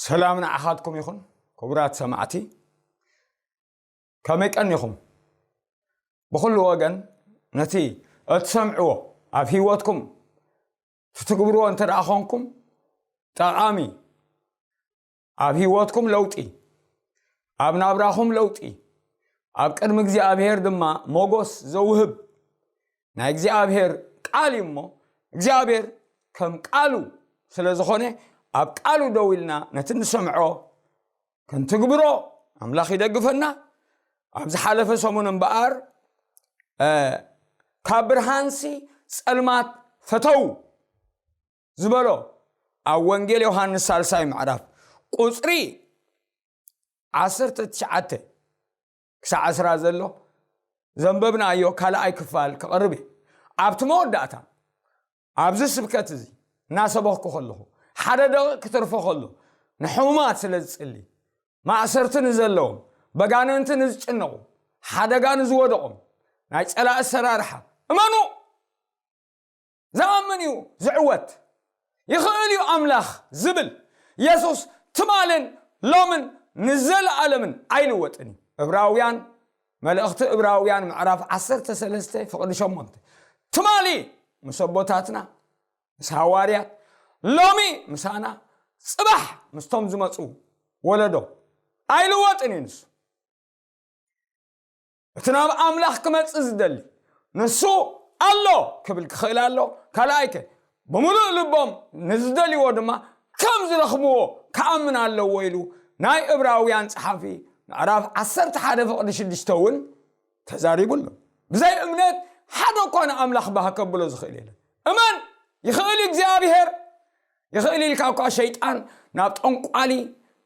ሰላም ንዓኻትኩም ይኹን። ክቡራት ሰማዕቲ፣ ከመይ ቀኒኹም? ብኹሉ ወገን ነቲ እትሰምዕዎ ኣብ ህይወትኩም ትትግብርዎ እንተ ደኣ ኾንኩም፣ ጠቓሚ፣ ኣብ ህይወትኩም ለውጢ፣ ኣብ ናብራኹም ለውጢ፣ ኣብ ቅድሚ እግዚኣብሔር ድማ ሞጎስ ዘውህብ ናይ እግዚኣብሔር ቃል እዩ እሞ፣ እግዚኣብሔር ከም ቃሉ ስለ ዝኾነ፣ ኣብ ቃሉ ደው ኢልና ነቲ ንሰምዖ ክንትግብሮ ኣምላኽ ይደግፈና። ኣብ ዝሓለፈ ሰሙን እምበኣር፣ እ፣ ካብ ብርሃንሲ ጸልማት ፈተው ዝበሎ ኣብ ወንጌል ዮሃንስ ሳልሳይ ምዕራፍ ቁጽሪ ዓሰርተ ትሽዓተ ክሳዕ ዕስራ ዘሎ ዘንበብናዮ ካልኣይ ክፋል ክቐርብ እዩ። ኣብቲ መወዳእታ፣ ኣብዚ ስብከት እዚ እናሰበኽኩ ከለኹ፣ ሓደ ደቂቕ ክተርፎ ከሎ፣ ንሕሙማት ስለ ዝጽሊ፣ ማእሰርቲ ንዘለዎም፣ በጋንንቲ ንዝጭነቑ፣ ሓደጋ ንዝወደቖም፣ ናይ ጸላኢ ኣሰራርሓ፣ እመኑ! ዝኣምን እዩ ዝዕወት። ይኽእል እዩ ኣምላኽ ዝብል የሱስ ትማልን ሎምን ንዘለኣለምን ኣይልወጥን እዩ። ዕብራውያን፣ መልእኽቲ ዕብራውያን ምዕራፍ ዓሰርተ ሰለስተ ፍቕዲ ሸሞንተ፣ ትማሊ ምስ ኣቦታትና፣ ምስ ሃዋርያት፣ ሎሚ ምሳና፣ ጽባሕ ምስቶም ዝመጹ ወለዶ ኣይልወጥን እዩ ንሱ። እቲ ናብ ኣምላኽ ክመጽእ ዝደሊ፣ ንሱ ኣሎ ክብል ክኽእል ኣሎ። ካልኣይከ፣ ብምሉእ ልቦም ንዝደልይዎ ድማ ከም ዝረኽብዎ ክኣምን ኣለዎ ኢሉ ናይ ዕብራውያን ጸሓፊ ምዕራፍ ዓሰርተ ሓደ ፍቕዲ ሽዱሽተ እውን ተዛሪቡ ኣሎ። ብዘይ እምነት ሓደ እኳ ንኣምላኽ ባህ ከብሎ ዝኽእል የለን። እመን፣ ይኽእል እዩ እግዚኣብሔር። ይኽእል ኢልካ እኳ ሸይጣን ናብ ጠንቋሊ፣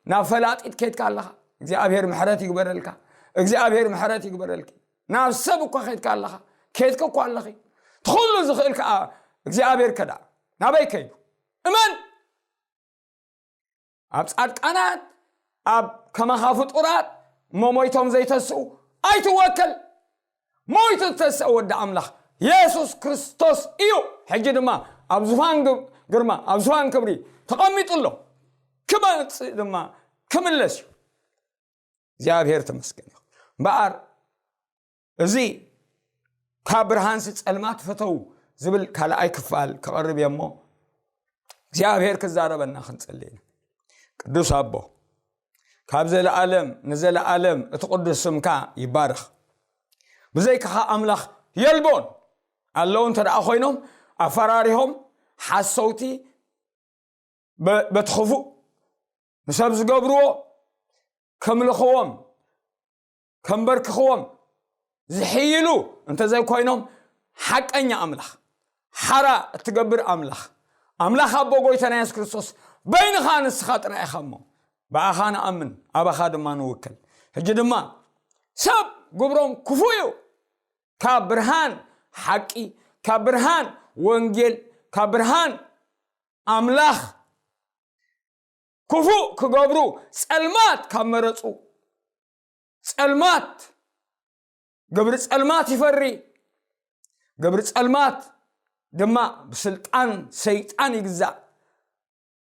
ናብ ፈላጢት ከይድካ ኣለኻ፣ እግዚኣብሔር ምሕረት ይግበረልካ፣ እግዚኣብሔር ምሕረት ይግበረልኪ። ናብ ሰብ እኳ ከይድካ ኣለኻ፣ ከይድካ እኳ ኣለኺ። ትኹሉ ዝኽእል ከኣ እግዚኣብሔር ከዳ ናበይ ከይዱ? እመን። ኣብ ጻድቃናት፣ ኣብ ከማኻ ፍጡራት እሞ ሞይቶም ዘይተስኡ ኣይትወከል። ሞይቱ ዝተስአ ወዲ ኣምላኽ የሱስ ክርስቶስ እዩ። ሕጂ ድማ ኣብ ዙፋን ግ-፣ ግርማ፣ ኣብ ዙፋን ክብሪ ተቐሚጡ ኣሎ። ክመጽእ ድማ ክምለስ እዩ። እግዚኣብሔር ተመስገን ይኹን። እምበኣር እዚ ካብ ብርሃንሲ ጸልማት ፈተው ዝብል ካልኣይ ክፋል ክቐርብ እየ እሞ፣ እግዚኣብሔር ክዛረበና ክንጽሊ ኢና። ቅዱስ ኣቦ፣ ካብ ዘለኣለም ንዘለኣለም እቲ ቅዱስ ስምካ ይባረኽ። ብዘይካኻ ኣምላኽ የልቦን። ኣለዉ እንተ ደኣ ኮይኖም፣ ኣፈራሪሆም፣ ሓሰውቲ፣ በ-፣ በቲ ክፉእ ንሰብ ዝገብርዎ፣ ከምልኽዎም፣ ከንበርክኽዎም ዝሕይሉ እንተዘይኮይኖም፣ ሓቀኛ ኣምላኽ፣ ሓራ እትገብር ኣምላኽ፣ ኣምላኽ ኣቦ ጎይታና የሱስ ክርስቶስ፣ በይንኻ ንስኻ ጥራይ ኢኻ እሞ፣ ብኣኻ ንኣምን፣ ኣባኻ ድማ ንውከል። ሕጂ ድማ ሰብ ግብሮም ክፉእ እዩ። ካብ ብርሃን ሓቂ፣ ካብ ብርሃን ወንጌል፣ ካብ ብርሃን ኣምላኽ ክፉእ ክገብሩ ጸልማት ካብ መረጹ፣ ጸልማት፣ ግብሪ ጸልማት ይፈሪ። ግብሪ ጸልማት ድማ ብስልጣን ሰይጣን ይግዛእ።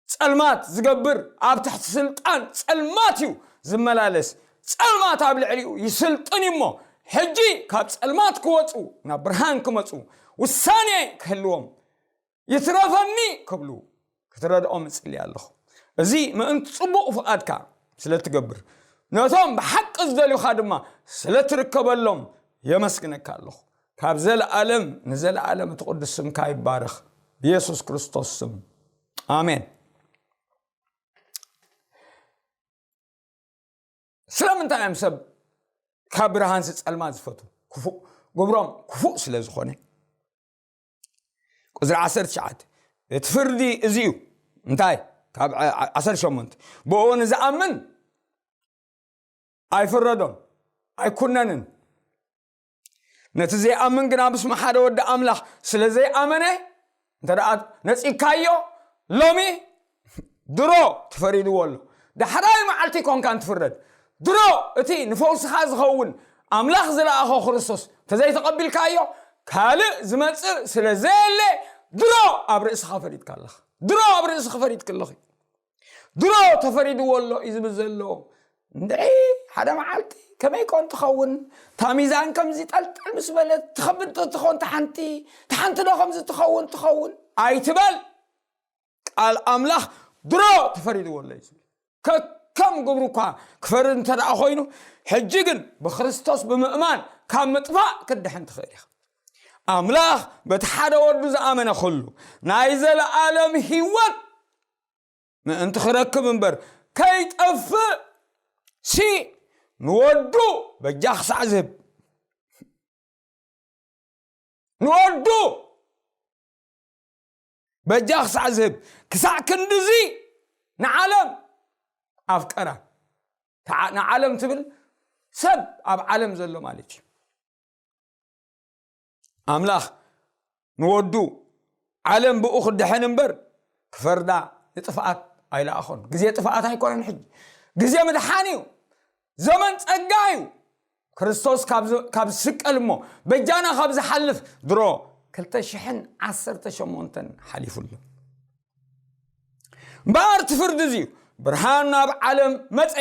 ጸልማት ዝገብር ኣብ ትሕቲ ስልጣን ጸልማት እዩ ዝመላለስ። ጸልማት ኣብ ልዕሊኡ ይስልጥን እዩ እሞ፣ ሕጂ ካብ ጸልማት ክወጹ፣ ናብ ብርሃን ክመጹ፣ ውሳኔ ክህልዎም፣ ይትረፈኒ ክብሉ ክትረድኦም እጽሊ ኣለኹ። እዚ ምእንቲ ጽቡቕ ፍቓድካ ስለ እትገብር፣ ነቶም ብሓቂ ዝደልዩኻ ድማ ስለ እትርከበሎም የመስግነካ ኣለኹ። ካብ ዘለኣለም ንዘለኣለም እቲ ቅዱስ ስምካ ይባረኽ። ብየሱስ ክርስቶስ ስም፣ ኣሜን። ስለምንታይ እዮም ሰብ ካብ ብርሃንሲ ጸልማት ዝፈትዉ? ክፉእ፣ ግብሮም ክፉእ ስለ ዝኾነ። ቁጽሪ ዓሰርተ ትሽዓተ፣ እቲ ፍርዲ እዚ እዩ። እንታይ? ካብ ዓ-፣ ዓ-፣ ዓሰርተ ሸሞንተ፣ ብኡ ንዝኣምን ኣይፍረዶን፣ ኣይኩነንን። ነቲ ዘይኣምን ግና ብስመ ሓደ ወዲ ኣምላኽ ስለ ዘይኣመነ፣ እንተ ደኣ ነጺግካዮ፣ ሎሚ ድሮ ተፈሪድዎ ኣሎ። ዳሕራይ መዓልቲ ኣይኮንካን ትፍረድ። ድሮ እቲ ንፈውስኻ ዝኸውን ኣምላኽ ዝለኣኾ ክርስቶስ እንተዘይተቐቢልካዮ፣ ካልእ ዝመጽእ ስለ ዘየለ፣ ድሮ ኣብ ርእስኻ ፈሪድካ ኣለኻ። ድሮ ኣብ ርእስኺ ፈሪድኪ ኣለኺ። ድሮ ተፈሪድዎ ኣሎ እዩ ዝብል ዘሎ። እንድዒ ሓደ መዓልቲ ከመይ ኮን ትኸውን? እታ ሚዛን ከምዚ ጠልጠል ምስ በለት ትኸብድ ትኾን? ተሓንቲ ተሓንቲ ዶ ከምዚ ትኸውን ትኸውን ኣይትበል። ቃል ኣምላኽ ድሮ ተፈሪድዎ ኣሎ እዩ ዝብል። ከከም ግብሩ እኳ ክፈርድ እንተ ደኣ ኮይኑ፣ ሕጂ ግን ብክርስቶስ ብምእማን ካብ ምጥፋእ ክትድሕን ትኽእል ኢኻ። ኣምላኽ በቲ ሓደ ወዱ ዝኣመነ ኩሉ ናይ ዘለኣለም ህይወት ምእንቲ ክረክብ እምበር ከይጠፍእ ሲ ንወዱ በጃ ክሳዕ ዝህብ፣ ንወዱ በጃ ክሳዕ ዝህብ፣ ክሳዕ ክንድዚ ንዓለም ኣፍቀራ። ተዓ- ንዓለም ትብል ሰብ ኣብ ዓለም ዘሎ ማለት እዩ። ኣምላኽ ንወዱ ዓለም ብኡ ክድሕን እምበር ክፈርዳ ንጥፍኣት ኣይለኣኾን። ግዜ ጥፍኣት ኣይኮነን፣ ሕጂ ግዜ ምድሓን እዩ። ዘመን ጸጋ እዩ። ክርስቶስ ካብ ዝ- ካብ ዝስቀል እሞ በጃና ካብ ዝሓልፍ ድሮ ክልተ ሽሕን ዓሰርተ ሸሞንተን ሓሊፉ ኣሎ። እምበኣር እቲ ፍርዲ እዚ እዩ። ብርሃን ናብ ዓለም መጸ፣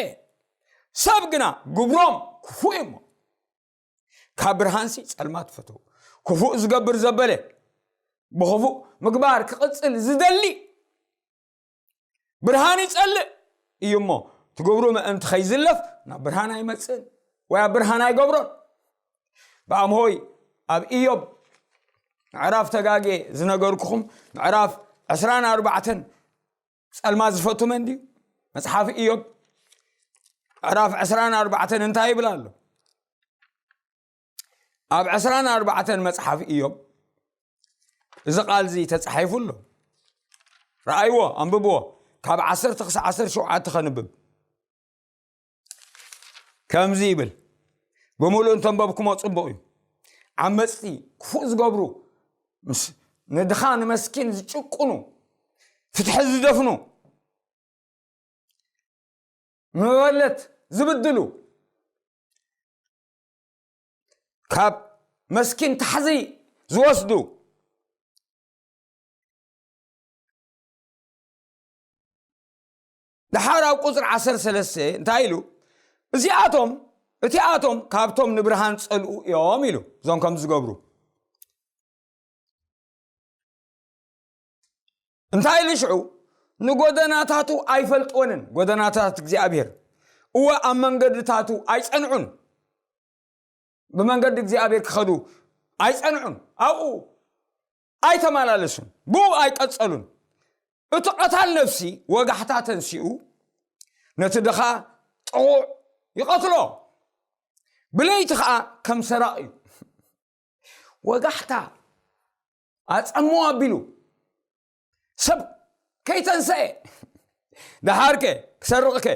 ሰብ ግና ግብሮም ክፉእ እዩ እሞ ካብ ብርሃንሲ ጸልማት ፈተው። ክፉእ ዝገብር ዘበለ ብኽፉእ ምግባር ክቕጽል ዝደሊ ብርሃን ይጸልእ እዩ እሞ ትገብሩ ምእንቲ ከይዝለፍ ናብ ብርሃን ኣይመጽእን ወይ ኣብ ብርሃን ኣይገብሮን። ብኣምሆይ ኣብ ኢዮብ ምዕራፍ ተጋጌ ዝነገርኩኹም ምዕራፍ ዕስራን ኣርባዕተን ጸልማት ዝፈቱ መን ድዩ? መጽሓፍ ኢዮብ ምዕራፍ ዕስራን ኣርባዕተን እንታይ ይብል ኣሎ? ኣብ ዕስራን ኣርባዕተን መጽሓፍ ኢዮብ እዚ ቃል እዚ ተጻሒፉ ኣሎ። ረኣይዎ፣ ኣንብብዎ። ካብ ዓሰርተ ክሳዕ ዓሰርተ ሸውዓተ ከንብብ። ከምዚ ይብል፣ ብምሉእ እንተንበብኩሞ ጽቡቕ እዩ። ዓመጽቲ ክፉእ ዝገብሩ፣ ምስ ንድኻ ንመስኪን ዝጭቁኑ፣ ፍትሒ ዝደፍኑ፣ ንመበለት ዝብድሉ፣ ካብ መስኪን ታሕዚ ዝወስዱ፣ ደሓር ኣብ ቁጽሪ ዓሰርተ ሰለስተ እንታይ ኢሉ? እዚኣቶም፣ እቲኣቶም ካብቶም ንብርሃን ጸልኡ እዮም ኢሉ። እዞም ከም ዝገብሩ እንታይ ኢሉ ሽዑ? ንጎደናታቱ ኣይፈልጥወንን፣ ጎደናታት እግዚኣብሔር። እወ፣ ኣብ መንገድታቱ ኣይጸንዑን፣ ብመንገዲ እግዚኣብሔር ክኸዱ ኣይጸንዑን፣ ኣብኡ ኣይተመላለሱን፣ ብኡ ኣይቀጸሉን። እቲ ቀታል ነፍሲ ወጋሕታ ተንሲኡ ነቲ ድኻ ጥቑዕ ይቐትሎ፣ ብለይቲ ኸኣ ከም ሰራቕ እዩ። ወጋሕታ ኣጸሞ ኣቢሉ ሰብ ከይተንሰኤ፣ ደሓርከ ክሰርቕከ፣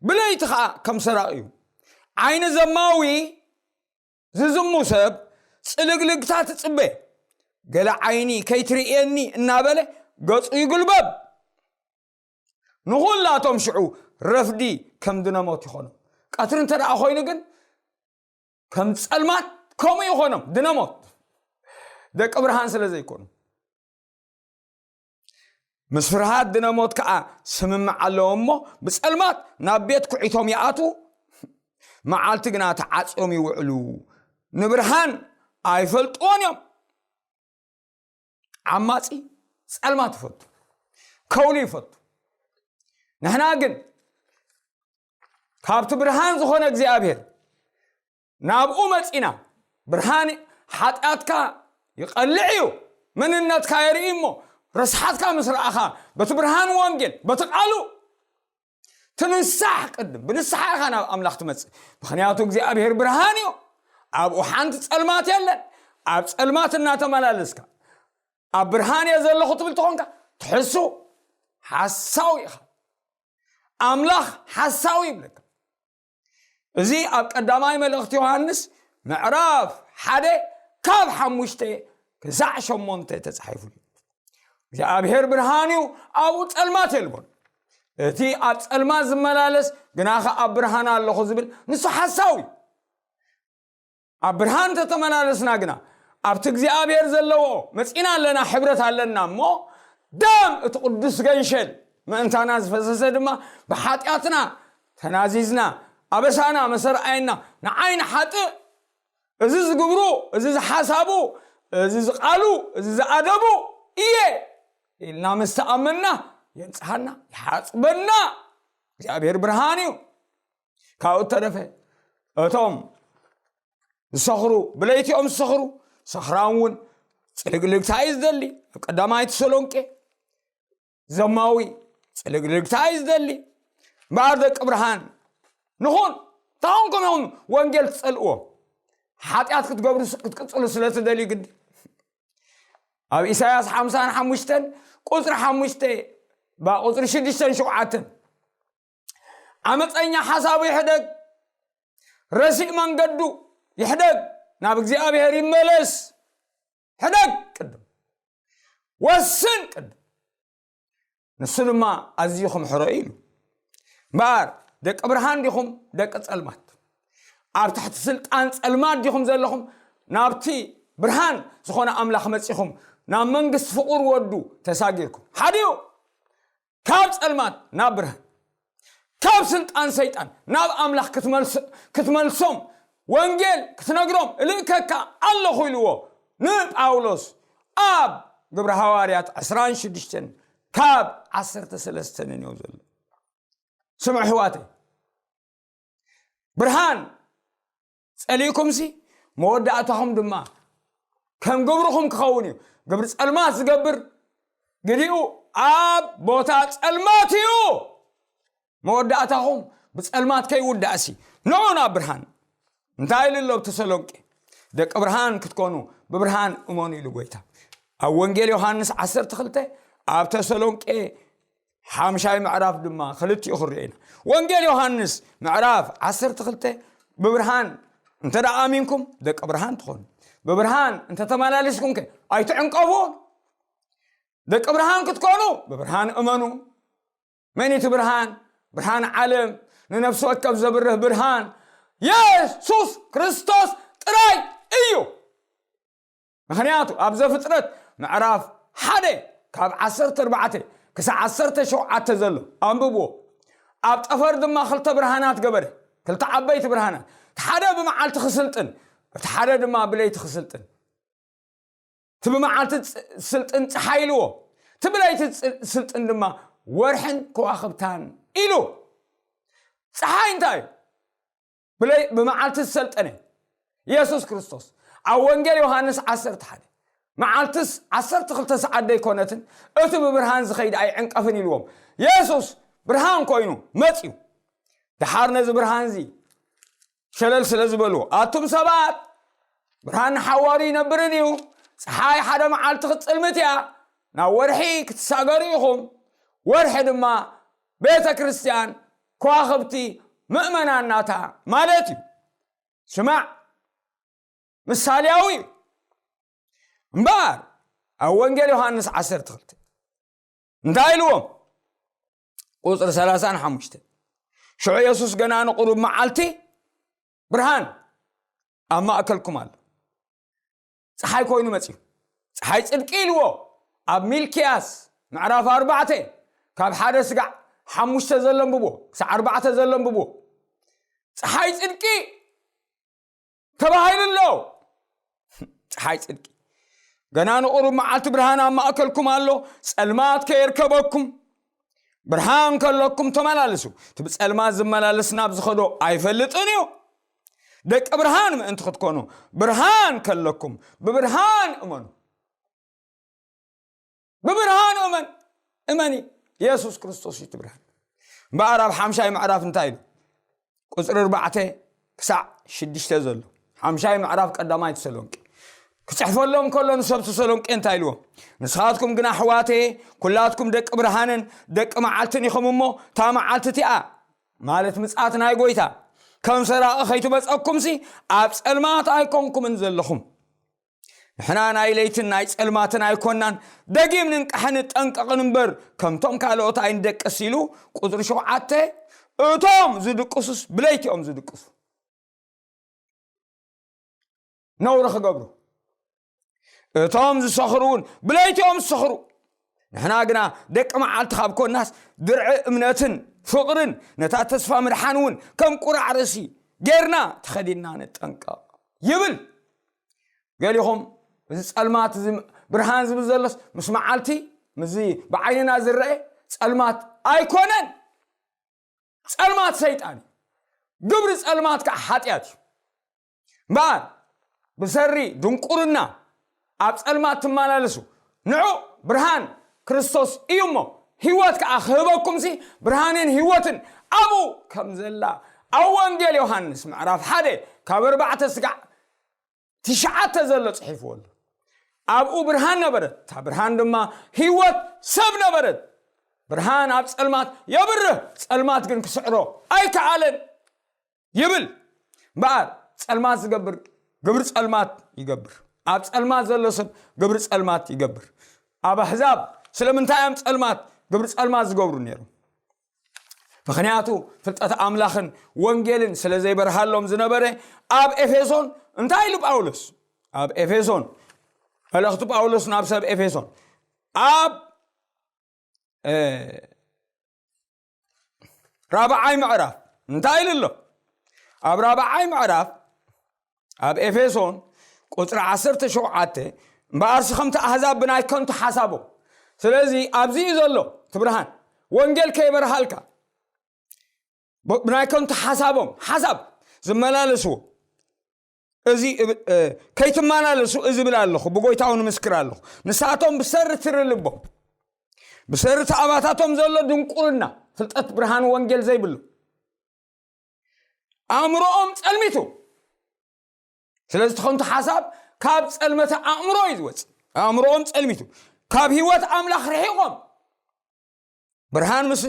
ብለይቲ ኸኣ ከም ሰራቕ እዩ። ዓይኒ ዘማዊ ዝዝሙ ሰብ ጽልግልግታ ትጽበ፣ ገለ ዓይኒ ከይትርእየኒ እናበለ ገጹ ይጉልበብ። ንኹላቶም ሽዑ ረፍዲ ከም ድነሞት ይኾኖም። ቀትሪ እንተ ደኣ ኮይኑ ግን ከም ጸልማት ከምኡ ይኾኖም፣ ድነሞት፣ ደቂ ብርሃን ስለ ዘይኮኑ። ምስ ፍርሃት ድነሞት ከኣ ስምምዕ ኣለዎ እሞ፣ ብጸልማት ናብ ቤት ኩዒቶም ይኣትዉ፣ መዓልቲ ግና ተዓጽዮም ይውዕሉ። ንብርሃን ኣይፈልጥዎን እዮም። ዓማጺ ጸልማት ይፈቱ፣ ከውሊ ይፈቱ። ንሕና ግን ካብቲ ብርሃን ዝኾነ እግዚኣብሔር ናብኡ መጺና። ብርሃን ሓጢኣትካ ይቐልዕ እዩ፣ መንነትካ የርኢ እሞ፣ ረስሓትካ ምስ ረኣኻ፣ በቲ ብርሃን ወንጌል፣ በቲ ቃሉ ትንሳሕ። ቅድም ብንስሓ ኢኻ ናብ ኣምላኽ ትመጽእ፣ ምኽንያቱ እግዚኣብሔር ብርሃን እዩ። ኣብኡ ሓንቲ ጸልማት የለን። ኣብ ጸልማት እናተመላለስካ ኣብ ብርሃን እየ ዘለኹ ትብል ተኾንካ፣ ትሕሱ፣ ሓሳዊ ኢኻ። ኣምላኽ ሓሳዊ ይብለካ። እዚ ኣብ ቀዳማይ መልእኽቲ ዮሃንስ ምዕራፍ ሓደ ካብ ሓሙሽተ ክሳዕ ሸሞንተ ተጻሒፉ እዩ። እግዚኣብሔር ብርሃን እዩ፣ ኣብኡ ጸልማት የልቦን። እቲ ኣብ ጸልማት ዝመላለስ ግናኸ ኣብ ብርሃን ኣለኹ ዝብል ንሱ ሓሳዊ እዩ። ኣብ ብርሃን ተተመላለስና ግና ኣብቲ እግዚኣብሔር ዘለዎ መጺና ኣለና፣ ሕብረት ኣለና እሞ፣ ደም እቲ ቅዱስ ገንሸል ምእንታና ዝፈሰሰ ድማ ብሓጢኣትና ተናዚዝና ኣበሳና መሰርኣየና ንዓይ ንሓጥእ እዚ ዝግብሩ፣ እዚ ዝሓሳቡ፣ እዚ ዝቓሉ፣ እዚ ዝኣደቡ እየ ኢልና ምስ ተኣመንና የንጽሃና፣ ይሓጽበና። እግዚኣብሔር ብርሃን እዩ። ካብኡ እተረፈ እቶም ዝሰኽሩ፣ ብለይቲኦም ዝሰኽሩ፣ ሰኽራን እውን ጽልግልግታ እዩ ዝደሊ። ኣብ ቀዳማይ ተሰሎንቄ ዘማዊ ጽልግልግታ እዩ ዝደሊ። እምበኣር ደቂ ብርሃን ንኹን። እንታይ ኮንኩም ኢኹም ወንጌል ትጸልእዎ? ሓጢኣት ክትገብሩ ክትቅጽሉ ስለ ትደልዩ ግዲ። ኣብ ኢሳያስ ሓምሳን ሓሙሽተን ቁጽሪ ሓሙሽተ ባ ቁጽሪ ሽዱሽተን ሸውዓተን ዓመፀኛ ሓሳቡ ይሕደግ፣ ረሲእ መንገዱ ይሕደግ፣ ናብ እግዚኣብሔር ይመለስ። ሕደግ ቅድም፣ ወስን ቅድም። ንሱ ድማ ኣዝዩ ክምሕሮ እዩ ኢሉ። እምበኣር ደቂ ብርሃን ዲኹም ደቂ ጸልማት? ኣብ ትሕቲ ስልጣን ጸልማት ዲኹም ዘለኹም? ናብቲ ብርሃን ዝኾነ ኣምላኽ መጺኹም ናብ መንግስቲ ፍቑር ወዱ ተሳጊርኩም። ሓዲኡ ካብ ጸልማት ናብ ብርሃን፣ ካብ ስልጣን ሰይጣን ናብ ኣምላኽ ክትመልስ-፣ ክትመልሶም ወንጌል ክትነግሮም እልእከካ ኣለኹ ኢልዎ ንጳውሎስ ኣብ ግብሪ ሃዋርያት ዕስራን ሽዱሽተን ካብ ዓሰርተ ሰለስተ ንንየው ዘሎ። ስምዑ ኣሕዋተይ፣ ብርሃን ጸሊእኩምሲ መወዳእታኹም ድማ ከም ግብርኹም ክኸውን እዩ። ግብሪ ጸልማት ዝገብር ግዲኡ ኣብ ቦታ ጸልማት እዩ። መወዳእታኹም ብጸልማት ከይውዳእሲ ንዑ ናብ ብርሃን። እንታይ ኢሉ ኣሎ ኣብ ተሰሎንቄ? ደቂ ብርሃን ክትኮኑ ብብርሃን እመኑ ኢሉ ጎይታ። ኣብ ወንጌል ዮሃንስ ዓሰርተ ክልተ ኣብ ተሰሎንቄ ሓምሻይ ምዕራፍ ድማ ክልቲኡ ክርኦ ኢና። ወንጌል ዮሃንስ ምዕራፍ ዓሰርተ ክልተ ብብርሃን እንተ ደኣ ኣሚንኩም ደቂ ብርሃን ትኾኑ። ብብርሃን እንተ ተመላለስኩም ከ ኣይትዕንቀፉ። ደቂ ብርሃን ክትኮኑ ብብርሃን እመኑ። መን እቲ ብርሃን? ብርሃን ዓለም፣ ንነፍሲ ወከፍ ዘብርህ ብርሃን የሱስ ክርስቶስ ጥራይ እዩ። ምኽንያቱ ኣብ ዘፍጥረት ምዕራፍ ሓደ ካብ ዓሰርተ ኣርባዕተ ክሳብ ዓሰርተ ሸውዓተ ዘሎ ኣንብብዎ። ኣብ ጠፈር ድማ ክልተ ብርሃናት ገበረ፣ ክልተ ዓበይቲ ብርሃናት፣ እቲ ሓደ ብመዓልቲ ክስልጥን፣ እቲ ሓደ ድማ ብለይቲ ክስልጥን። እቲ ብመዓልቲ ዝስልጥን ጸሓይ ኢልዎ፣ እቲ ብለይቲ ዝስልጥን ድማ ወርሕን ከዋኽብታን ኢሉ። ጸሓይ እንታይ እዩ? ብለይ-፣ ብመዓልቲ ዝሰልጠነ የሱስ ክርስቶስ ኣብ ወንጌል ዮሃንስ ዓሰርተ ሓደ፣ መዓልትስ ዓሰርተ ክልተ ሰዓት ደይኮነትን እቲ ብብርሃን ዝኸይድ ኣይዕንቀፍን ኢልዎም። የሱስ ብርሃን ኮይኑ መጽዩ። ደሓር ነዚ ብርሃንዚ ሸለል ስለ ዝበልዎ፣ ኣቱም ሰባት፣ ብርሃን ንሓዋሩ ይነብርን እዩ። ጸሓይ ሓደ መዓልቲ ክትጽልምት እያ፣ ናብ ወርሒ ክትሳገሩ ኢኹም። ወርሒ ድማ ቤተ ክርስቲያን፣ ከዋኽብቲ፣ ምእመናን ናታ ማለት እዩ። ስማዕ፣ ምሳሌያዊ እዩ። እምበኣር ኣብ ወንጌል ዮሃንስ ዓሰርተ ክልተ እንታይ ኢልዎም? ቁጽሪ ሰላሳን ሓሙሽተን፣ ሽዑ የሱስ ገና ንቁሩብ መዓልቲ ብርሃን ኣብ ማእከልኩም ኣሎ። ጸሓይ ኮይኑ መጺኡ። ጸሓይ ጽድቂ ኢልዎ። ኣብ ሚልክያስ ምዕራፍ ኣርባዕተ ካብ ሓደ ስጋዕ ሓሙሽተ ዘሎ ኣንብብዎ፣ ክሳዕ ኣርባዕተ ዘሎ ኣንብብዎ። ጸሓይ ጽድቂ ተባሂሉ ኣሎ። ጸሓይ ጽድቂ። ገና ንቁሩብ መዓልቲ ብርሃን ኣብ ማእከልኩም ኣሎ፣ ጸልማት ከየርከበኩም። ብርሃን ከለኩም ተመላለሱ። እቲ ብጸልማት ዝመላለስ ናብ ዝኸዶ ኣይፈልጥን እዩ። ደቂ ብርሃን ምእንቲ ክትኮኑ፣ ብርሃን ከለኩም፣ ብብርሃን እመኑ። ብብርሃን እመን፣ እመኒ። የሱስ ክርስቶስ እዩ እቲ ብርሃን። እምበኣር ኣብ ሓምሻይ ምዕራፍ እንታይ ኢሉ? ቁጽሪ ኣርባዕተ ክሳዕ ሽዱሽተ ዘሎ። ሓምሻይ ምዕራፍ ቀዳማይ ተሰሎንቄ። ክጽሕፈሎም ከሎ ንሰብ ተሰሎንቄ እንታይ ኢልዎም? ንስኻትኩም ግና ኣሕዋተየ፣ ኩላትኩም ደቂ ብርሃንን ደቂ መዓልትን ኢኹም እሞ፣ እታ መዓልቲ እቲኣ፣ ማለት ምጽኣት ናይ ጎይታ፣ ከም ሰራቒ ከይትመጸኩምሲ፣ ኣብ ጸልማት ኣይኮንኩምን ዘለኹም። ንሕና ናይ ለይትን ናይ ጸልማትን ኣይኮናን፣ ደጊም ንንቃሕን ንጠንቀቕን እምበር፣ ከምቶም ካልኦት ኣይንደቅስ ኢሉ፣ ቁጽሪ ሸውዓተ፣ እቶም ዝድቅሱስ ብለይቲኦም ዝድቅሱ። ነውሪ ክገብሩ። እቶም ዝሰኽሩ እውን ብለይቲኦም ዝሰኽሩ። ንሕና ግና ደቂ መዓልቲ ካብ ኮናስ፣ ድርዒ እምነትን ፍቕርን፣ ነታ ተስፋ ምድሓን እውን ከም ቁራዕ ርእሲ ጌርና ተኸዲንና ንጠንቀቕ ይብል። ገሊኹም፣ እዚ ጸልማት፣ እዚ ብርሃን ዝብል ዘሎስ ምስ መዓልቲ፣ ምስዚ ብዓይንና ዝረአ ጸልማት ኣይኮነን። ጸልማት ሰይጣን እዩ። ግብሪ ጸልማት ከዓ ሓጢኣት እዩ። እምበኣር፣ ብሰሪ ድንቁርና ኣብ ጸልማት ትመላለሱ፣ ንዑ፣ ብርሃን ክርስቶስ እዩ እሞ፣ ህይወት ከዓ ክህበኩምሲ፣ ብርሃንን ህይወትን ኣብኡ ከም ዘላ፣ ኣብ ወንጌል ዮሃንስ ምዕራፍ ሓደ ካብ ኣርባዕተ ስጋዕ ትሽዓተ ዘሎ ጽሒፍዎ ኣሎ። ኣብኡ ብርሃን ነበረት፣ እታ ብርሃን ድማ ህይወት ሰብ ነበረት። ብርሃን ኣብ ጸልማት የብርህ፣ ጸልማት ግን ክስዕሮ ኣይከኣለን ይብል። እምበኣር፣ ጸልማት ዝገብር ግብሪ ጸልማት ይገብር። ኣብ ጸልማት ዘሎ ሰብ ግብሪ ጸልማት ይገብር። ኣብ ኣህዛብ ስለምንታይ እዮም ጸልማት ግብሪ ጸልማት ዝገብሩ ነይሮም? ምኽንያቱ፣ ፍልጠት ኣምላኽን ወንጌልን ስለ ዘይበርሃሎም ዝነበረ፣ ኣብ ኤፌሶን እንታይ ኢሉ ጳውሎስ? ኣብ ኤፌሶን፣ መልእኽቲ ጳውሎስ ናብ ሰብ ኤፌሶን፣ ኣብ፣ እ፣ ራብዓይ ምዕራፍ እንታይ ኢሉ ኣሎ? ኣብ ራብዓይ ምዕራፍ፣ ኣብ ኤፌሶን ቁጽሪ ዓሰርተ ሸውዓተ፣ "እምበኣርሲ ከምቲ ኣህዛብ ብናይ ከንቱ ሓሳቦም"። ስለዚ ኣብዚ እዩ ዘሎ እቲ ብርሃን። ወንጌል ከይበርሃልካ፣ ብ-፣ ብናይ ከንቱ ሓሳቦም፣ ሓሳብ ዝመላለስዎ፣ እዚ እብ-፣ እ፣ ከይትመላለሱ እዚ እብል ኣለኹ፣ ብጎይታ እውን ምስክር ኣለኹ። ንሳቶም ብሰሪ ትሪ ልቦም፣ ብሰሪ እቲ ኣባታቶም ዘሎ ድንቁርና፣ ፍልጠት ብርሃን ወንጌል ዘይብሉ፣ ኣእምሮኦም ጸልሚቱ። ስለዚ እቲ ከንቱ ሓሳብ ካብ ጸልመተ ኣእምሮ እዩ ዝወጽእ። ኣእምሮኦም ጸልሚቱ፣ ካብ ህይወት ኣምላኽ ርሒቖም፣ ብርሃን ምስ፣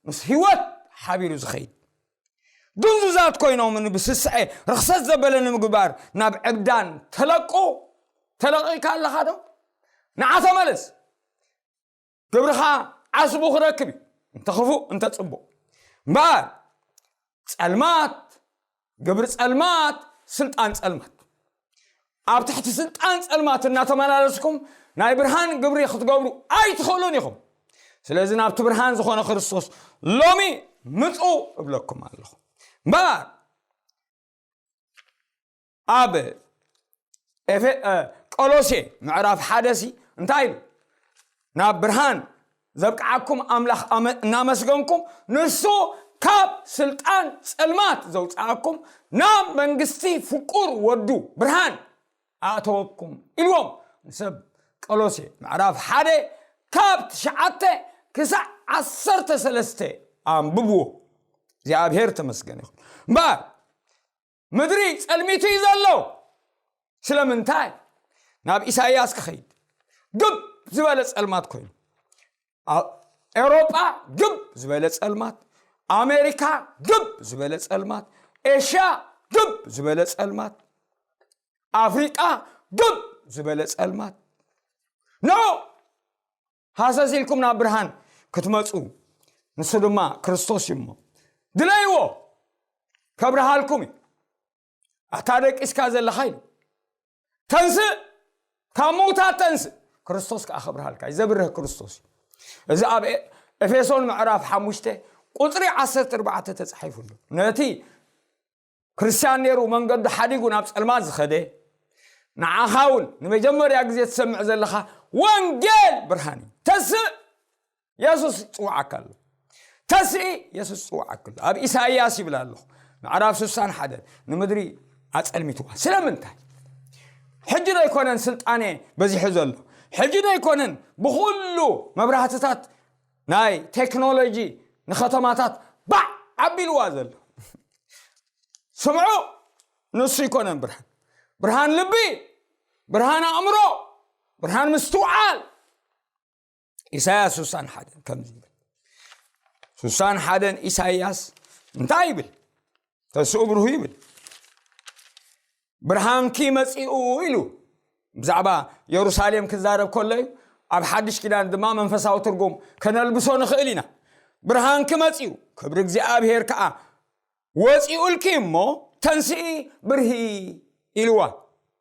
ምስ ህይወት ሓቢሩ ዝኸይድ፣ ድንዙዛት ኮይኖም፣ ብስስዐ ርኽሰት ዘበለ ንምግባር ናብ ዕብዳን ተለቁ። ተለቒካ ኣለኻ ዶ? ንዓ ተመለስ። ግብርኻ ዓስቡ ክረክብ እዩ፣ እንተ ክፉእ እንተ ጽቡቕ። እምበኣር፣ ጸልማት፣ ግብሪ ጸልማት፣ ስልጣን ጸልማት። ኣብ ትሕቲ ስልጣን ጸልማት እናተመላለስኩም ናይ ብርሃን ግብሪ ክትገብሩ ኣይትኽእሉን ኢኹም። ስለዚ ናብቲ ብርሃን ዝኾነ ክርስቶስ ሎሚ ምጹ እብለኩም ኣለኹ። እምበኣር፣ ኣብ ኤፌ-፣ እ፣ ቆሎሴ ምዕራፍ ሓደ ሲ እንታይ ኢሉ? "ናብ ብርሃን ዘብቅዓኩም ኣምላኽ ኣመ-፣ እናመስገንኩም፣ ንሱ ካብ ስልጣን ጸልማት ዘውጽኣኩም፣ ናብ መንግስቲ ፍቁር ወዱ ብርሃን ኣእተወኩም" ኢልዎም። ንሰብ ቆሎሴ ምዕራፍ ሓደ ካብ ትሽዓተ ክሳዕ ዓሰርተ ሰለስተ ኣንብብዎ። እግዚኣብሔር ተመስገን ይኹን። እምበኣር፣ ምድሪ ጸልሚቱ እዩ ዘሎ። ስለምንታይ? ናብ ኢሳይያስ ክኸይድ፣ ግብ ዝበለ ጸልማት ኮይኑ። ኣ-፣ ኤውሮጳ ግብ ዝበለ ጸልማት፣ ኣሜሪካ ግብ ዝበለ ጸልማት፣ ኤሽያ ግብ ዝበለ ጸልማት፣ ኣፍሪቃ ግብ ዝበለ ጸልማት። ንዑ ሃሰስ ኢልኩም ናብ ብርሃን ክትመጹ፣ ንሱ ድማ ክርስቶስ እዩ እሞ፣ ድለይዎ፣ ከብርሃልኩም እዩ። ኣታ ደቂስካ ዘለኻ ኢሉ፣ ተንስእ፣ ካብ ምውታት ተንስእ፣ ክርስቶስ ከኣ ከብርሃልካ እዩ። ዘብርህ ክርስቶስ እዩ። እዚ ኣብ ኤ-፣ ኤፌሶን ምዕራፍ ሓሙሽተ ቁጽሪ ዓሰርተ ኣርባዕተ ተጻሒፉ ኣሎ። ነቲ ክርስትያን ነይሩ መንገዱ ሓዲጉ ናብ ጸልማት ዝኸደ፣ ንዓኻ እውን ንመጀመርያ ግዜ ትሰምዕ ዘለኻ ወንጌል ብርሃን እዩ። ተስእ፣ የሱስ ይጽውዓካ ኣሎ። ተስኢ፣ የሱስ ይጽውዓካ ኣሎ። ኣብ ኢሳይያስ ይብል ኣለኹ፣ ምዕራፍ ስሳን ሓደን፣ ንምድሪ ኣጸልሚትዋ። ስለምንታይ? ሕጂ ዶ ኣይኮነን ስልጣኔ በዚሑ ዘሎ? ሕጂ ዶ ኣይኮነን ብኹሉ መብራህትታት ናይ ቴክኖሎጂ ንኸተማታት ባዕ ኣቢልዋ ዘሎ? ስምዑ፣ ንሱ ኣይኮነን ብርሃን። ብርሃን ልቢ፣ ብርሃን ኣእምሮ፣ ብርሃን ምስትውዓል። ኢሳይያስ ስሳን ሓደን ከምዚ ይብል። ስሳን ሓደን ኢሳይያስ እንታይ ይብል? ተስኡ ብርሁ ይብል። ብርሃንኪ መጺኡ ኢሉ ብዛዕባ የሩሳሌም ክዛረብ ከሎ እዩ። ኣብ ሓድሽ ኪዳን ድማ መንፈሳዊ ትርጉም ከነልብሶ ንኽእል ኢና። ብርሃንኪ መጺኡ፣ ክብሪ እግዚኣብሔር ከኣ ወጺኡልኪ እሞ ተንስኢ ብርሂ ኢልዋ።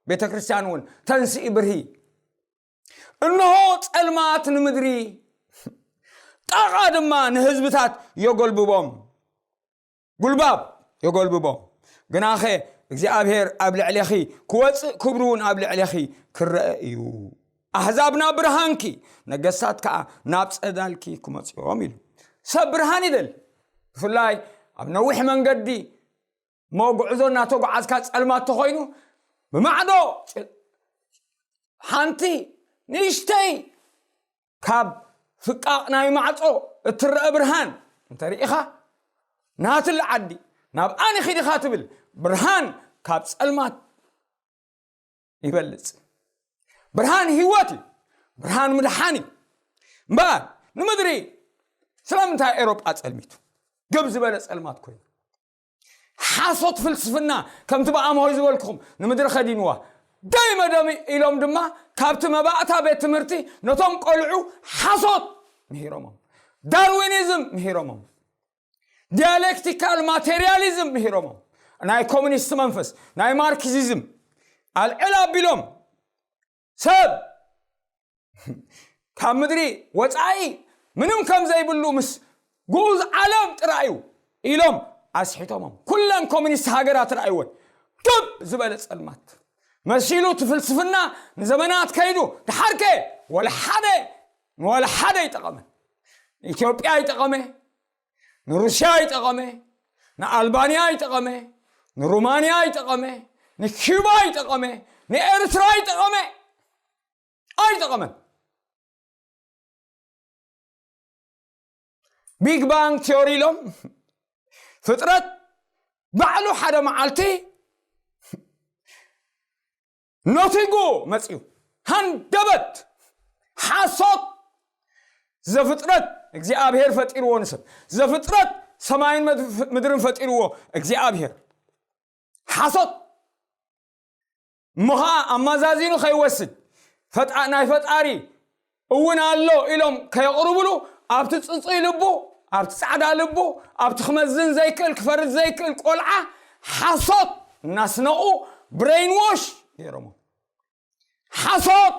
ቤተ ክርስቲያን እውን ተንስኢ ብርሂ። እንሆ ጸልማት ንምድሪ ጣቓ ድማ ንህዝብታት የጎልብቦም። ጉልባብ የጎልብቦም። ግናኸ እግዚኣብሔር ኣብ ልዕሌኺ ክወፅእ፣ ክብሩ እውን ኣብ ልዕሌኺ ክረአ እዩ። ኣህዛብ ናብ ብርሃንኪ፣ ነገስታት ከዓ ናብ ጸዳልኪ ክመፅኦም ኢሉ። ሰብ ብርሃን ይደሊ። ብፍላይ ኣብ ነዊሕ መንገዲ እሞ ጉዕዞ እናተጓዓዝካ ጸልማት ተኾይኑ፣ ብማዕዶ ጭ- ሓንቲ ንእሽተይ ካብ ፍቃቕ ናይ ማዕጾ እትረአ ብርሃን እንተርኢኻ፣ ናትል ዓዲ ናብ ኣነ ኺድኻ ትብል ብርሃን ካብ ጸልማት ይበልጽ። ብርሃን ህይወት እዩ። ብርሃን ምድሓን እዩ። እምበኣር ንምድሪ ስለምንታይ ኤሮጳ ጸልሚቱ? ግብ ዝበለ ጸልማት ኮይኑ። ሓሶት ፍልስፍና፣ ከምቲ ብኣምሆይ ዝበልኩኹም፣ ንምድሪ ከዲንዋ። ደይ መደም ኢሎም ድማ ካብቲ መባእታ ቤት ትምህርቲ ነቶም ቆልዑ ሓሶት ምሂሮሞም። ዳርዊኒዝም ምሂሮሞም። ዲያሌክቲካል ማቴሪያሊዝም ምሂሮሞም። ናይ ኮሙኒስት መንፈስ፣ ናይ ማርክሲዝም ኣልዕል ኣቢሎም ሰብ ካብ ምድሪ ወጻኢ ምንም ከም ዘይብሉ ምስ ግኡዝ ዓለም ጥራይ እዩ ኢሎም ኣስሒቶሞም። ኩለን ኮሙኒስት ሃገራት ረኣይወን። ግብ ዝበለ ጸልማት መሲሉ እቲ ፍልስፍና ንዘመናት ከይዱ። ደሓርከ ወላ ሓደ፣ ወላ ሓደ ኣይጠቐመን። ኢትዮጵያ ኣይጠቐመ፣ ንሩስያ ኣይጠቐመ፣ ንኣልባንያ ኣይጠቐመ፣ ንሩማንያ ኣይጠቐመ፣ ንኪዩባ ኣይጠቐመ፣ ንኤርትራ ኣይጠቐመ። ኣይጠቐመን። ቢግ ባንግ ቲዮሪ ኢሎም ፍጥረት ባዕሉ ሓደ መዓልቲ ነቲጉ መጽዩ። ሃንደበት፣ ሓሶት። ዘፍጥረት እግዚኣብሔር ፈጢርዎ ንሰብ። ዘፍጥረት ሰማይን መድ- ምድርን ፈጢርዎ እግዚኣብሔር። ሓሶት። እሞ ኸዓ ኣማዛዚኑ ከይወስድ፣ ፈጣ- ናይ ፈጣሪ እውን ኣሎ ኢሎም ከየቕርብሉ፣ ኣብቲ ጽጹይ ልቡ፣ ኣብቲ ጻዕዳ ልቡ፣ ኣብቲ ክመዝን ዘይክእል፣ ክፈርድ ዘይክእል ቆልዓ ሓሶት እናስነቑ ብሬንዎሽ ገይሮሞ። ሓሶት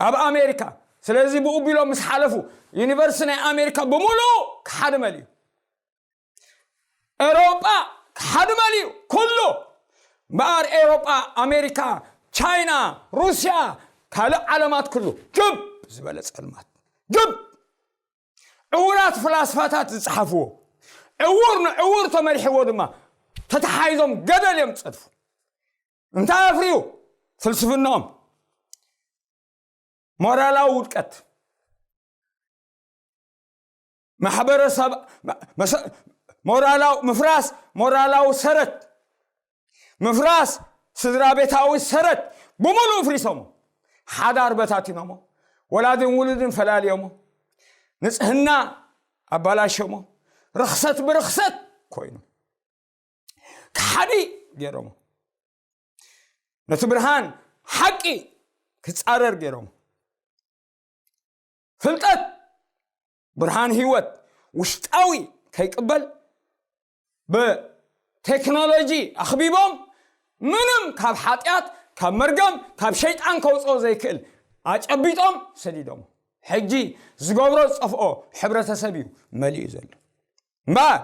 ኣብ ኣሜሪካ። ስለዚ ብኡ ቢሎም ምስ ሓለፉ፣ ዩኒቨርሲቲ ናይ ኣሜሪካ ብምሉኡ ክሓድመል እዩ። ኤሮጳ ክሓድመል እዩ ኩሉ። እምበኣር ኤሮጳ፣ ኣሜሪካ፣ ቻይና፣ ሩስያ፣ ካልእ ዓለማት ኩሉ ግብ ዝበለ ጸልማት። ግብ! ዕዉራት ፍላስፋታት ዝጸሓፍዎ፣ ዕዉር ንዕዉር ተመሪሕዎ ድማ ተተሓሒዞም ገደል እዮም ዝጸድፉ። እንታይ ኣፍርዩ? ፍልስፍናኦም። ሞራላዊ ውድቀት፣ ማሕበረሰብ፣ መ- መሰ- ሞራላዊ ምፍራስ፣ ሞራላዊ ሰረት ምፍራስ፣ ስድራ ቤታዊ ሰረት ብምሉእ ፍሪሶሞ። ሓዳር በታቲኖሞ። ወላድን ውሉድን ፈላልዮሞ። ንጽህና ኣባላሾሞ። ርኽሰት ብርኽሰት ኮይኑ። ከሓዲ ገይሮሞ። ነቲ ብርሃን ሓቂ ክጻረር ገይሮሞ። ፍልጠት፣ ብርሃን ህይወት ውሽጣዊ ከይቅበል ብቴክኖሎጂ ኣኽቢቦም፣ ምንም ካብ ሓጢኣት፣ ካብ መርገም፣ ካብ ሸይጣን ከውፅኦ ዘይክእል ኣጨቢጦም ሰዲዶሞ። ሕጂ ዝገብሮ ዝጠፍኦ ሕብረተሰብ እዩ መሊኡ ዘሎ። እምበኣር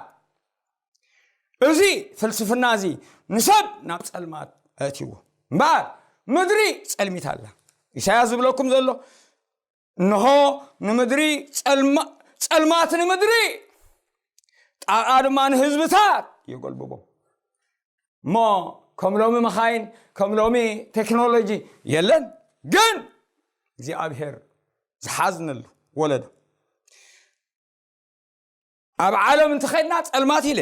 እዚ ፍልስፍና እዚ ንሰብ ናብ ጸልማት ኣእትይዎ። እምበኣር ምድሪ ጸልሚታ ኣላ። ኢሳያስ ዝብለኩም ዘሎ፣ እንሆ ንምድሪ ጸልማ- ጸልማት ንምድሪ፣ ጣቓ ድማ ንህዝብታት የጎልብቦም። እሞ ከም ሎሚ መኻይን፣ ከም ሎሚ ቴክኖሎጂ የለን። ግን እግዚኣብሔር ዝሓዝነሉ ወለዶ። ኣብ ዓለም እንተኸድና ጸልማት ኢለ፣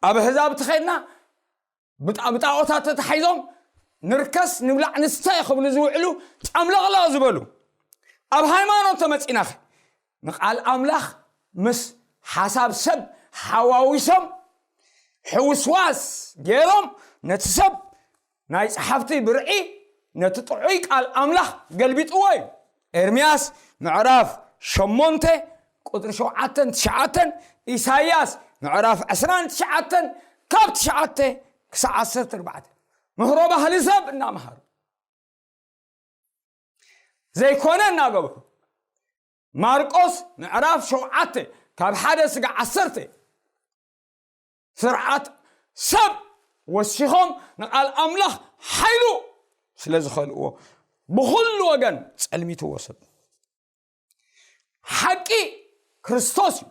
ኣብ ኣህዛብ እንተኸድና ብጣ- ብጣዖታት ተታሒዞም ንርከስ፣ ንብላዕ፣ ንስተ ክብሉ ዝውዕሉ ጨምለቕለቕ ዝበሉ። ኣብ ሃይማኖት ተመጺናኸ ንቃል ኣምላኽ ምስ ሓሳብ ሰብ ሓዋዊሶም ሕውስዋስ ገይሮም ነቲ ሰብ ናይ ጸሓፍቲ ብርዒ ነቲ ጥዑይ ቃል ኣምላኽ ገልቢጥዎ እዩ። ኤርምያስ ምዕራፍ ሸሞንተ ቁጽሪ ሸውዓተን ትሽዓተን፣ ኢሳይያስ ምዕራፍ ዕስራን ትሽዓተን ካብ ትሽዓተ ክሳዕ ዓሰርተ ኣርባዕተ። ምህሮ ባህሊ ሰብ እናምሃሩ ዘይኮነ እናገበሩ ማርቆስ ምዕራፍ ሸውዓተ ካብ ሓደ ስጋ ዓሰርተ ስርዓት ሰብ ወሲኾም ንቃል ኣምላኽ ሓይሉ ስለ ዝኸልእዎ ብኹሉ ወገን ጸልሚትዎ ሰብ። ሓቂ ክርስቶስ እዩ።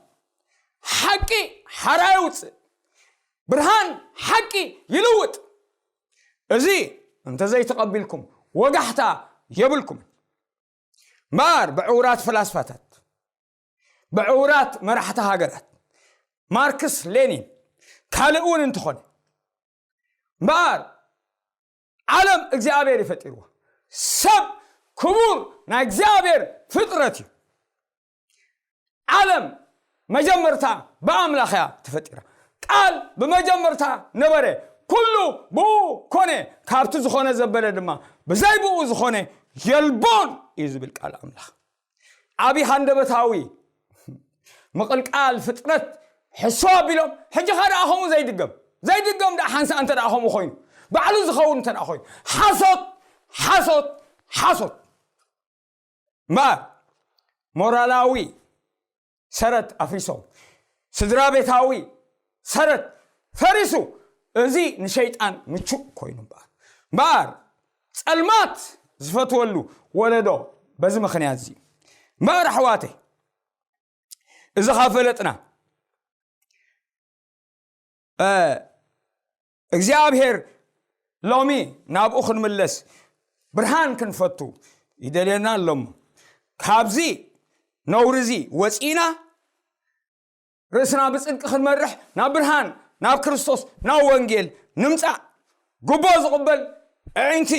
ሓቂ ሓራ የውፅእ። ብርሃን ሓቂ ይልውጥ። እዚ እንተዘይተቐቢልኩም ወጋሕታ የብልኩም። እምበኣር ብዕውራት ፈላስፋታት፣ ብዕውራት መራሕቲ ሃገራት፣ ማርክስ፣ ሌኒን፣ ካልእ እውን እንተኾነ፣ እምበኣር ዓለም እግዚኣብሔር ይፈጢርዋ። ሰብ ክቡር ናይ እግዚኣብሔር ፍጥረት እዩ። ዓለም መጀመርታ ብኣምላኽ እያ ተፈጢራ። ቃል ብመጀመርታ ነበረ፣ ኩሉ ብኡ ኮነ፣ ካብቲ ዝኾነ ዘበለ ድማ ብዘይ ብኡ ዝኾነ የልቦን እዩ ዝብል ቃል ኣምላኽ። ዓብዪ ሃንደበታዊ ምቕልቃል ፍጥረት ሕሶ ኣቢሎም፣ ሕጂ ኸ ደኣ ከምኡ ዘይድገም፣ ዘይድገም ደኣ ሓንሳእ እንተ ደኣ ከምኡ ኮይኑ፣ ባዕሉ ዝኸውን እንተ ደኣ ኮይኑ፣ ሓሶት፣ ሓሶት፣ ሓሶት። እምበኣር ሞራላዊ ሰረት ኣፍሪሶም፣ ስድራ ቤታዊ ሰረት ፈሪሱ፣ እዚ ንሸይጣን ምቹእ ኮይኑ። እምበኣር እምበኣር ጸልማት ዝፈትወሉ ወለዶ በዚ ምኽንያት እዚ። እምበኣር ኣሕዋተይ፣ እዚ ካብ ፈለጥና፣ እ እግዚኣብሔር ሎሚ ናብኡ ክንምለስ፣ ብርሃን ክንፈቱ ይደልየና ኣሎ። እሞ ካብዚ ነውሪ እዚ ወፂእና፣ ርእስና ብጽድቂ ክንመርሕ፣ ናብ ብርሃን፣ ናብ ክርስቶስ፣ ናብ ወንጌል ንምጻእ፣ ግቦ ዝቕበል፣ ኣዒንቲ፣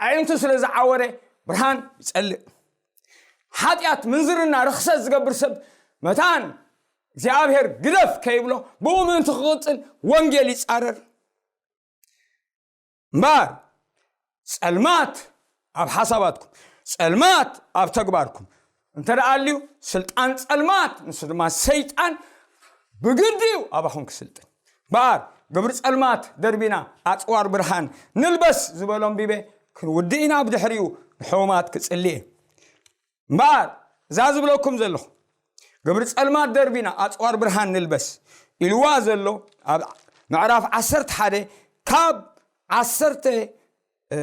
ኣዒንቱ ስለ ዝዓወረ ብርሃን ይጸልእ። ሓጢኣት፣ ምንዝርና፣ ርኽሰት ዝገብር ሰብ መታን እግዚኣብሔር ግደፍ ከይብሎ፣ ብኡ ምእንቲ ክቕጽል ወንጌል ይጻረር። እምበኣር ጸልማት ኣብ ሓሳባትኩም፣ ጸልማት ኣብ ተግባርኩም እንተ ደኣ ኣልዩ፣ ስልጣን ጸልማት፣ ንሱ ድማ ሰይጣን፣ ብግዲ እዩ ኣባኹም ክስልጥን። እምበኣር ግብሪ ጸልማት ደርቢና ኣጽዋር ብርሃን ንልበስ ዝበሎ ኣንቢበ ክንውድእ ኢና። ብድሕሪኡ ንሕሙማት ክጽሊ እየ። እምበኣር እዛ ዝብለኩም ዘለኹ፣ ግብሪ ጸልማት ደርቢና ኣጽዋር ብርሃን ንልበስ ኢልዋ ዘሎ፣ ኣብ ምዕራፍ ዓሰርተ ሓደ ካብ ዓሰርተ፣ እ፣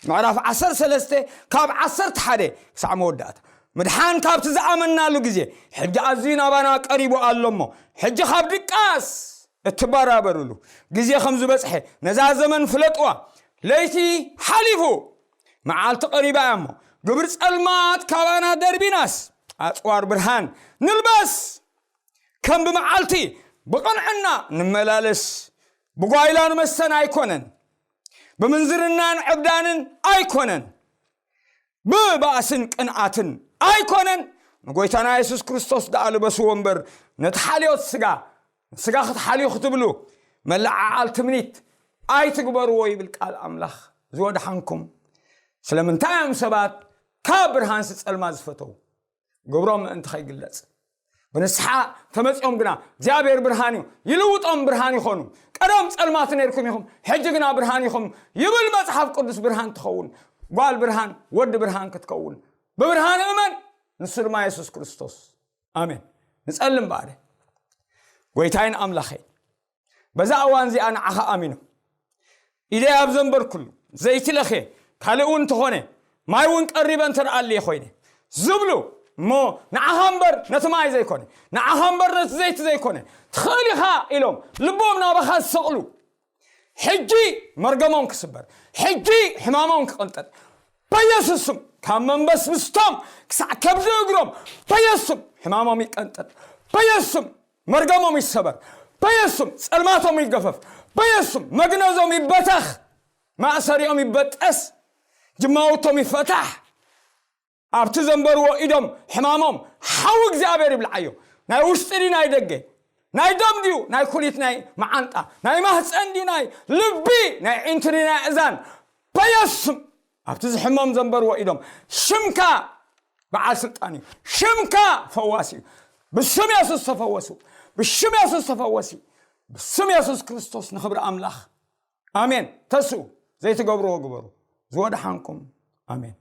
ምዕራፍ ዓሰርተ ሰለስተ ካብ ዓሰርተ ሓደ ክሳዕ መወዳእታ። ምድሓን ካብቲ ዝኣመናሉ ግዜ ሕጂ ኣዝዩ ናባና ቀሪቡ ኣሎ እሞ፣ ሕጂ ካብ ድቃስ እትበራበሩሉ ግዜ ከም ዝበጽሐ ነዛ ዘመን ፍለጥዋ። ለይቲ ሓሊፉ፣ መዓልቲ ቀሪባ እያ እሞ፣ ግብሪ ጸልማት ካባና ደርቢናስ፣ ኣጽዋር ብርሃን ንልበስ። ከም ብመዓልቲ ብቕንዕና ንመላለስ። ብጓይላን መስተን ኣይኮነን፣ ብምንዝርናን ዕብዳንን ኣይኮነን፣ ብባእስን ቅንኣትን ኣይኮነን፣ ንጎይታና የሱስ ክርስቶስ ደኣ ልበስዎ እምበር፣ ነቲ ሓልዮት ስጋ፣ ስጋ ክትሓልዩ ክትብሉ፣ መለዓዓል ትምኒት ኣይትግበርዎ ይብል ቃል ኣምላኽ። ዝወድሓንኩም። ስለምንታይ እዮም ሰባት ካብ ብርሃንሲ ጸልማ ዝፈተው? ግብሮም ምእንቲ ከይግለጽ። ብንስሓ ተመጺኦም ግና እግዚኣብሔር ብርሃን እዩ፣ ይልውጦም፣ ብርሃን ይኾኑ። ቀደም ጸልማት ነርኩም ኢኹም፣ ሕጂ ግና ብርሃን ኢኹም ይብል መጽሓፍ ቅዱስ። ብርሃን ትኸውን፣ ጓል ብርሃን፣ ወዲ ብርሃን ክትከውን፣ ብብርሃን እመን፣ ንሱ ድማ የሱስ ክርስቶስ። ኣሜን። ንጸልም በኣደ። ጎይታይን ኣምላኸይ፣ በዛ እዋን እዚኣ ንዓኻ ኣሚኖም ኢደይ ኣብ ዘንበርኩሉ፣ ዘይቲ ለኽየ፣ ካልእ እውን እንተኾነ፣ ማይ እውን ቀሪበ እንተ ደኣ ኣልየ ኮይነ ዝብሉ፣ እሞ ንዓኻ እምበር ነቲ ማይ ዘይኮነ፣ ንዓኻ እምበር ነቲ ዘይቲ ዘይኮነ ትኽእል ኢኻ ኢሎም ልቦም ናባኻ ዝሰቕሉ፣ ሕጂ መርገሞም ክስበር፣ ሕጂ ሕማሞም ክቕንጠጥ፣ በየሱስ ስም ካብ መንበስብስቶም ክሳዕ ከብዲ እግሮም በየሱስ ስም ሕማሞም ይቀንጠጥ፣ በየሱስ ስም መርገሞም ይሰበር፣ በየሱስ ስም ጸልማቶም ይገፈፍ፣ በየሱስ ስም መግነዞም ይበተኽ፣ ማእሰሪኦም ይበጠስ፣ ጅማውቶም ይፈታሕ። ኣብቲ ዘንበርዎ ኢዶም ሕማሞም ሓዊ እግዚኣብሔር ይብልዓዮ። ናይ ውሽጢ ድዩ ናይ ደገ? ናይ ደም ድዩ ናይ ኩሊት ናይ መዓንጣ? ናይ ማህፀን ድዩ ናይ ልቢ? ናይ ዒንቲ ድዩ ናይ እዛን? በየሱስ ስም ኣብቲ ዝሕመም ዘንበርዎ ኢዶም ሽምካ በዓል ስልጣን እዩ። ሽምካ ፈዋሲ እዩ። ብስም የሱስ ተፈወሱ። ብሽም የሱስ ተፈወሲ። ብስም የሱስ ክርስቶስ ንኽብሪ ኣምላኽ። ኣሜን። ተስኡ ዘይትገብርዎ ግበሩ። ዝወድሓንኩም። ኣሜን።